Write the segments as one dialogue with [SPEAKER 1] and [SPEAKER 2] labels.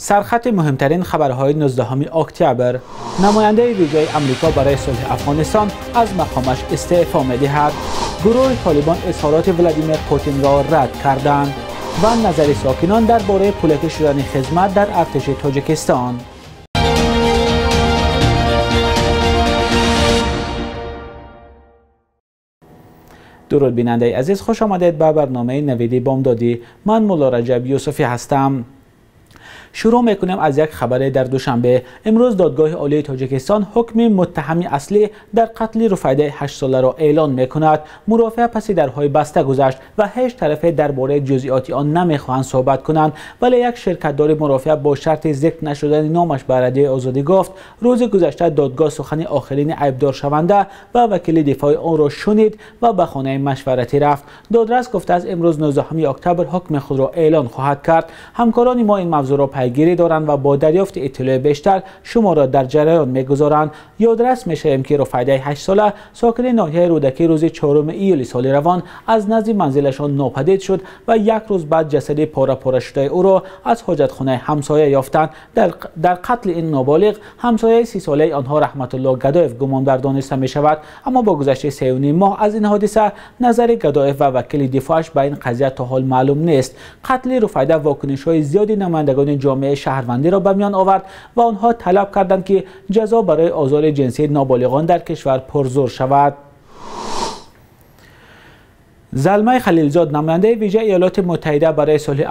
[SPEAKER 1] Сархати муҳимтарин хабарҳои 19 октябр. Намояндаи вижаи Амрико барои сулҳи Афғонистон аз мақомаш истеъфо медиҳад. Гурӯҳи Толибон изҳороти Владимир Путинро рад карданд ва назари сокинон дар бораи пулакӣ шудани хизмат дар артиши Тоҷикистон. Дуруд бинандаи азиз, хуш омадед ба барномаи Навиди Бомдодӣ. Ман Мулло Раҷаб Юсуфӣ ҳастам. Шурӯъ мекунем аз як хабаре дар Душанбе. Имрӯз Додгоҳи Олии Тоҷикистон ҳукми муттаҳами аслӣ дар қатли Руфайдаи 8-соларо эълон мекунад. Мурофиа паси дарҳои баста гузашт ва ҳеҷ тарафе дар бораи ҷузъиёти он намехоҳанд суҳбат кунанд. Вале як ширкатдори мурофиа бо шарти зикр нашудани номаш ба Радиои Озодӣ гуфт, рӯзи гузашта додгоҳ сухани охирини айбдоршаванда ва вакили дифои онро шунид ва ба хонаи машваратӣ рафт. Додрас гуфтааст, имрӯз 19 октябр ҳукми худро эълон хоҳад кард. Ҳамкорони мо ин мавзӯъро пайгирӣ доранд ва бо дарёфти иттилои бештар шуморо дар ҷараён мегузоранд. Ёдрас мешавем, ки Руфайдаи 8-сола сокини ноҳияи Рӯдакӣ рӯзи 4 июли соли равон аз назди манзилашон нопадид шуд ва як рӯз баъд ҷасади пора-пора шудаи ӯро аз ҳоҷатхонаи ҳамсоя ёфтанд. Дар қатли ин ноболиғ ҳамсояи 30-солаи онҳо Раҳматулло Гадоев гумонбар дониста мешавад. Аммо бо гузашти 3.5 моҳ аз ин ҳодиса назари Гадоев ва вакили дифоаш ба ин қазия то ҳол маълум нест. Қатли Руфайда вокунишҳои зиёди намояндагони ҷомеаи шаҳрвандиро ба миён овард ва онҳо талаб карданд, ки ҷазо барои озори ҷинсии ноболиғон дар кишвар пурзур шавад. Залмай Халилзод, намояндаи вижаи Иёлоти Муттаҳида барои сулҳи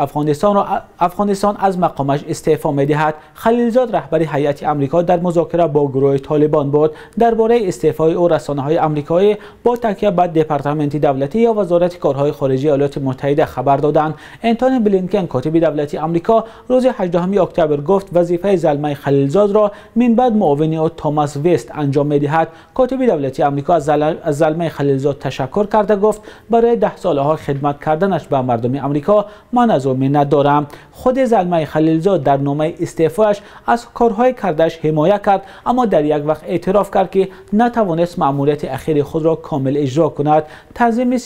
[SPEAKER 1] Афғонистон аз мақомаш истеъфо медиҳад. Халилзод раҳбари ҳайати Амрико дар музокира бо гурӯҳи Толибон буд. Дар бораи истеъфои ӯ расонаҳои амрикоӣ бо такя ба Департаменти давлатӣ ё Вазорати корҳои хориҷии Иёлоти Муттаҳида хабар доданд. Энтони Блинкен, котиби давлатии Амрико, рӯзи 18 октябр гуфт, вазифаи Залмай Халилзодро минбаъд муовини ӯ Томас Вест анҷом медиҳад. Котиби давлатии Амрико аз Залмай Халилзод ташаккур карда гуфт, барои 10 солаҳо хидмат карданаш ба мардуми Амрико ман аз ӯ миннат дорам. Худи Залмай Халилзод дар номаи истеъфояш аз корҳои кардааш ҳимоя кард, аммо дар як вақт эътироф кард, ки натавонист маъмурияти ахири худро комил иҷро кунад. Танзими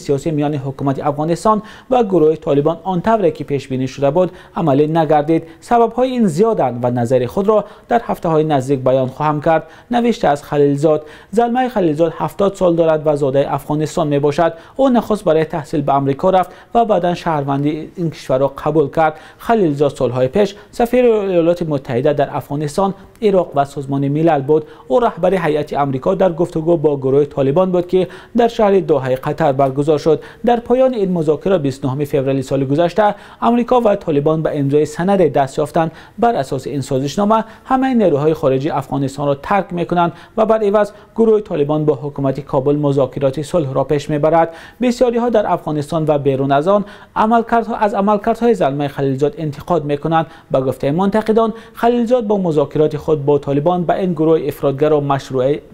[SPEAKER 1] сиёсӣ миёни ҳукумати Афғонистон ва гурӯҳи Толибон он тавре ки пешбинӣ шуда буд амалӣ нагардид. Сабабҳои ин зиёданд ва назари худро дар ҳафтаҳои наздик баён хоҳам кард, навиштааст Халилзод. Залмай Халилзод 70 сол дорад ва зодаи Афғонистон мебошад. Ӯ нахуст барои таҳсил ба Амрико рафт ва баъдан шаҳрвандии ин кишварро қабул кард. Халилзод солҳои пеш сафири Иёлоти Муттаҳида дар Афғонистон, Ироқ ва Созмони Милал буд. Ӯ раҳбари ҳайати Амрико дар гуфтугӯ бо гурӯҳи Толибон буд, ки дар шаҳри Доҳаи Қатар баргузор шуд. Дар поёни ин музокира 29 феврали соли гузашта Амрико ва Толибон ба имзои санаде даст ёфтанд. Бар асоси ин созишнома ҳамаи нерӯҳои хориҷии Афғонистонро тарк мекунанд ва бар иваз гурӯҳи Толибон бо ҳукумати Кобул музокироти сулҳро пеш мебарад. Бисёриҳо дар Афғонистон ва берун аз он аз амалкардҳои Залмай Халилзод интиқод мекунанд. Ба гуфтаи мунтақидон, Халилзод бо музокироти худ бо Толибон ба ин гурӯҳи ифротгаро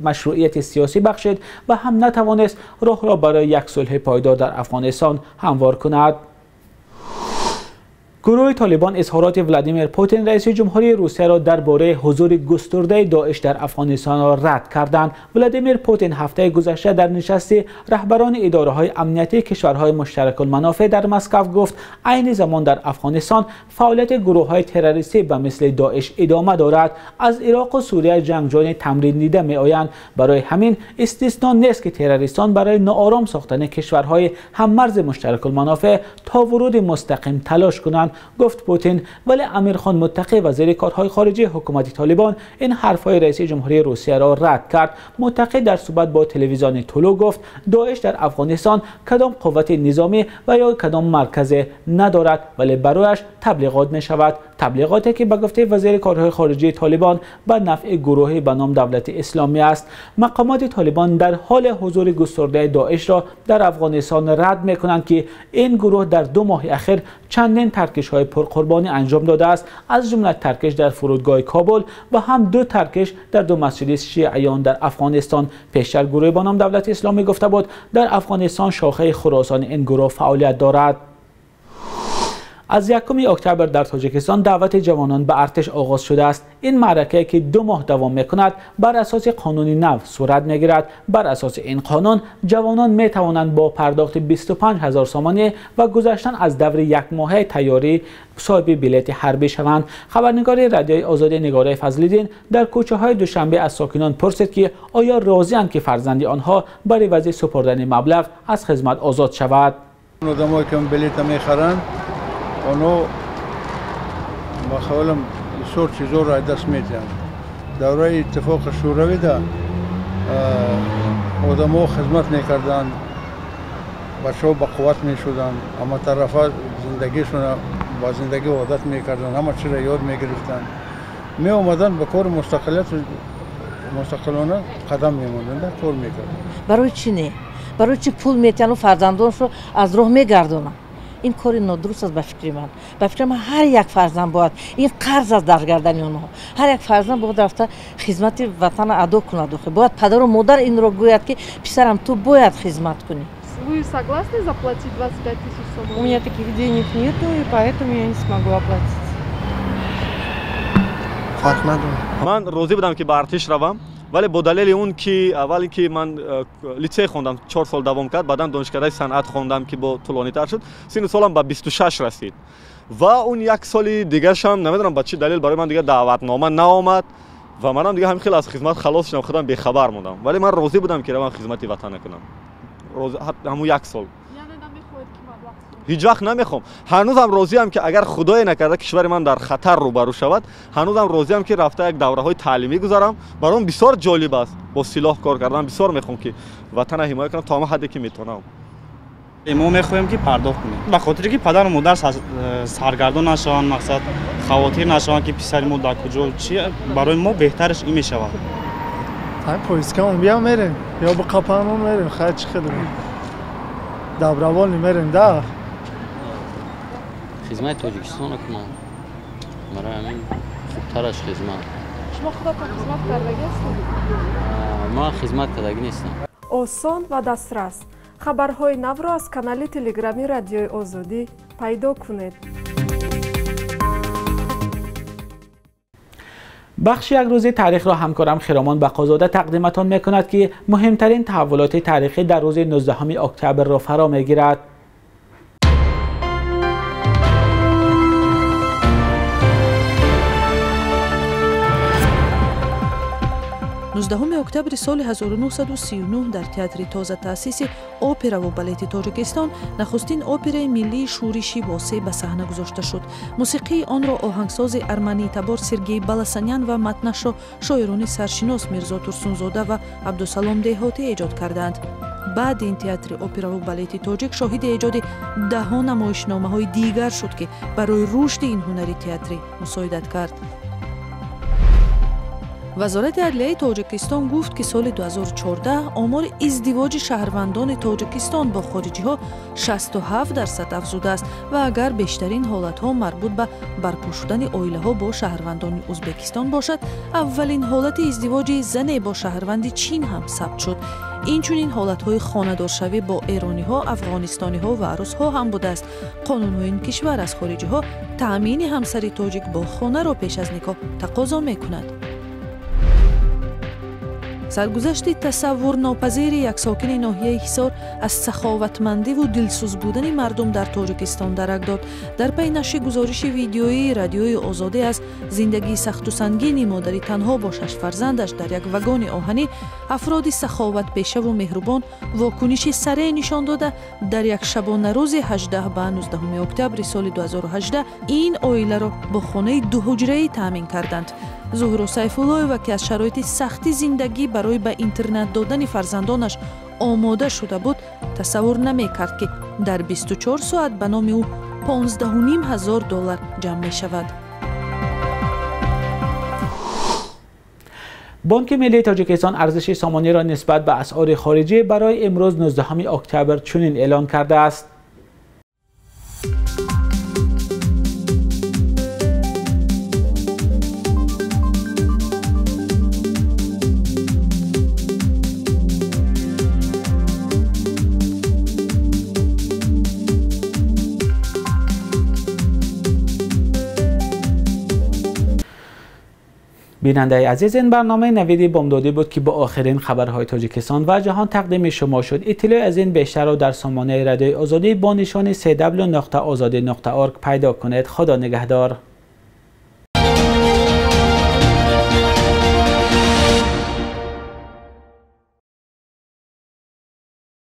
[SPEAKER 1] машрӯияти сиёсӣ бахшид ва ҳам натавонист роҳро барои як сулҳи пойдор дар Афғонистон ҳамвор кунад. Гурӯҳи Толибон изҳороти Владимир Путин, раиси ҷумҳурии Русияро дар бораи ҳузури густурдаи Доиш дар Афғонистонро рад карданд. Владимир Путин ҳафтаи гузашта дар нишасти раҳбарони идораҳои амниятии кишварҳои муштаракулманофеъ дар Москва гуфт, айни замон дар Афғонистон фаъолияти гурӯҳҳои террористӣ ба мисли Доиш идома дорад. Аз Ироқу Сурия ҷангҷӯёни тамриндида меоянд. Барои ҳамин истисно нест, ки террористон барои ноором сохтани кишварҳои ҳаммарзи муштаракулманофеъ то вуруди мустақим талош кунанд, гуфт Путин. Вале Амирхон Муттақӣ, вазири корҳои хориҷии ҳукумати Толибон, ин ҳарфҳои раиси ҷумҳурии Русияро рад кард. Муттақӣ дар суҳбат бо телевизиони Тулу гуфт, Доиш дар Афғонистон кадом қуввати низомӣ ва ё кадом марказе надорад, вале барояш таблиғот мешавад. Таблиғоте ки ба гуфтаи вазири корҳои хориҷии Толибон ба нафъи гурӯҳе ба ном Давлати Исломӣ аст. Мақомоти Толибон дар ҳоли ҳузури густурдаи Доишро дар Афғонистон рад мекунанд, ки ин гурӯҳ дар 2 моҳи ахир чандин таркишҳои пурқурбонӣ анҷом додааст, аз ҷумла таркиш дар фурудгоҳи Кобул ва ҳам 2 таркиш дар 2 масҷиди шиаён дар Афғонистон. Пештар гурӯҳи ба ном Давлати Исломӣ гуфта буд, дар Афғонистон шохаи Хуросони ин гурӯҳ фаъолият дорад. Аз 1 октябр дар Тоҷикистон даъвати ҷавонон ба артиш оғоз шудааст. Ин маъракае ки 2 моҳ давом мекунад, бар асоси қонуни нав сурат мегирад. Бар асоси ин қонун ҷавонон метавонанд бо пардохти 25 ҳазор сомонӣ ва гузаштан аз даври якмоҳаи тайёрӣ соҳиби билети ҳарбӣ шаванд. Хабарнигори Радиои Озодӣ Нигораи Фазлиддин дар кӯчаҳои Душанбе аз сокинон пурсид, ки оё розианд ки фарзанди онҳо бар ивази супурдани маблағ аз хизмат озод шавад.
[SPEAKER 2] Одамое ки билета мехаранд, онҳо ба хаёлам бисёр чизоро аз даст медиҳанд. Давраи Иттифоқи Шӯравида одамҳо хизмат мекарданд, бачаҳо ба қувват мешуданд, ҳаматарафа зиндагишона ба зиндагӣ одат мекарданд, ҳама чизро ёд мегирифтанд, меомаданд ба кори мустақилона қадам мемонданд, кор мекарданд.
[SPEAKER 3] Барои чӣ не? Барои чӣ пул метиҳану фарзандоншо аз роҳ мегардонанд? Ин кори нодуруст аст ба фикри ман. Ба фикри ман ҳар як фарзанд бояд, ин қарз аст дар гардани онҳо, ҳар як фарзанд бояд рафта хизмати ватанро адо кунад. Бояд падару модар инро гӯяд, ки писарам, ту бояд хизмат кунӣ.
[SPEAKER 4] Вы согласны заплатить 25 тысяч сомов?
[SPEAKER 5] У меня таких денег нету, и поэтому я не смогу оплатить.
[SPEAKER 6] Фарқ надорад.
[SPEAKER 7] Ман розӣ будам, ки ба артиш равам, вале бо далели он ки аввал ки ман литсей хондам, 4 сол давом кард, баъдан донишкадаи санъат хондам, ки бо тӯлонитар шуд, синну солам ба 26 расид ва он як соли дигаршам намедонам ба чӣ далел барои ман дигар даъватнома наомад ва манам дигар ҳамин хел аз хизмат халос шудам, худам бехабар мондам. Вале ман розӣ будам, ки равам хизмати ватана кунам. Ҳамун як сол. Ҳеҷ вақт намехоҳам. Ҳанӯзам розиам, ки агар худое накарда кишвари ман дар хатар рӯбарӯ шавад, ҳанӯзам розиам, ки рафта як давраҳои таълимӣ гузарам. Баром бисёр ҷолиб аст бо силоҳ кор кардан. Бисёр мехоҳам, ки ватанро ҳимоя кунам то ҳама ҳадде ки метавонам.
[SPEAKER 8] Мо мехоҳем, ки пардохт кунем, ба хотире ки падару модар саргардон нашаванд, мақсад хавотир нашаванд, ки писари мо дар куҷо чи. Барои мо беҳтараш ин мешавад.
[SPEAKER 6] Поискамон биям мерем ё ба қапанон мерем, хай чӣ хеле добровольно мерем да.
[SPEAKER 9] Хизмати Тоҷикистонро кунам, барои ҳамин хубтараш хизмат.
[SPEAKER 4] Шумо худатон хизмат кардагӣ ҳастед?
[SPEAKER 9] Ман хизмат кардагӣ нестам.
[SPEAKER 4] Осон ва дастрас. Хабарҳои навро аз канали Телеграми Радиои Озодӣ пайдо кунед.
[SPEAKER 1] Бахши як рӯзи таърихро ҳамкорам Хиромон Бақозода тақдиматон мекунад, ки муҳимтарин таҳаввулоти таърихӣ дар рӯзи 19 октябрро фаро мегирад.
[SPEAKER 10] 19 октябри соли 1939 дар театри тозатаъсиси операву балети Тоҷикистон нахустин операи миллии шӯриши восеъ ба саҳна гузошта шуд. Мусиқии онро оҳангсози арманитабор Сергей Баласанян ва матнашро шоирони саршинос Мирзо Турсунзода ва Абдусалом Деҳотӣ эҷод кардаанд. Баъд ин театри операву балети тоҷик шоҳиди эҷоди даҳҳо намоишномаҳои дигар шуд, ки барои рушди ин ҳунари театрӣ мусоидат кард. Вазорати адлияи Тоҷикистон гуфт, ки соли 2014 омори издивоҷи шаҳрвандони Тоҷикистон бо хориҷиҳо 67% афзудааст ва агар бештарин ҳолатҳо марбут ба барпо шудани оилаҳо бо шаҳрвандони Ӯзбекистон бошад, аввалин ҳолати издивоҷи зане бо шаҳрванди Чин ҳам сабт шуд. Инчунин ҳолатҳои хонадоршавӣ бо эрониҳо, афғонистониҳо ва русҳо ҳам будааст. Қонунҳои ин кишвар аз хориҷиҳо таъмини ҳамсари тоҷик бо хонаро пеш аз никоҳ тақозо мекунад. Саргузашти тасаввурнопазири як сокини ноҳияи Ҳисор аз саховатмандиву дилсӯз будани мардум дар Тоҷикистон дарак дод. Дар пайи нашри гузориши видеоии Радиои Озодӣ аз зиндагии сахту сангини модари танҳо бо шаш фарзандаш дар як вагони оҳанӣ, афроди саховатпешаву меҳрубон вокуниши сареъ нишон дода, дар як шабонарӯзи 18 ба 19 октябри соли 2018 ин оиларо бо хонаи дуҳуҷраӣ таъмин карданд. Зуҳро Сайфуллоева, ки аз шароити сахти зиндагӣ барои ба интернат додани фарзандонаш омода шуда буд, тасаввур намекард, ки дар 24 соат ба номи ӯ 15 500 доллар ҷамъ мешавад.
[SPEAKER 1] Бонки Миллии Тоҷикистон арзиши сомониро нисбат ба асъори хориҷӣ барои имрӯз 19 октябр чунин эълон кардааст. Бинандаи азиз, ин барномаи Навиди Бомдодӣ буд, ки бо охирин хабарҳои Тоҷикистон ва ҷаҳон тақдими шумо шуд. Иттилои аз ин бештарро дар сомонаи Радиои Озодӣ бо нишони cw.ozodi.org пайдо кунед. Худо нигаҳдор.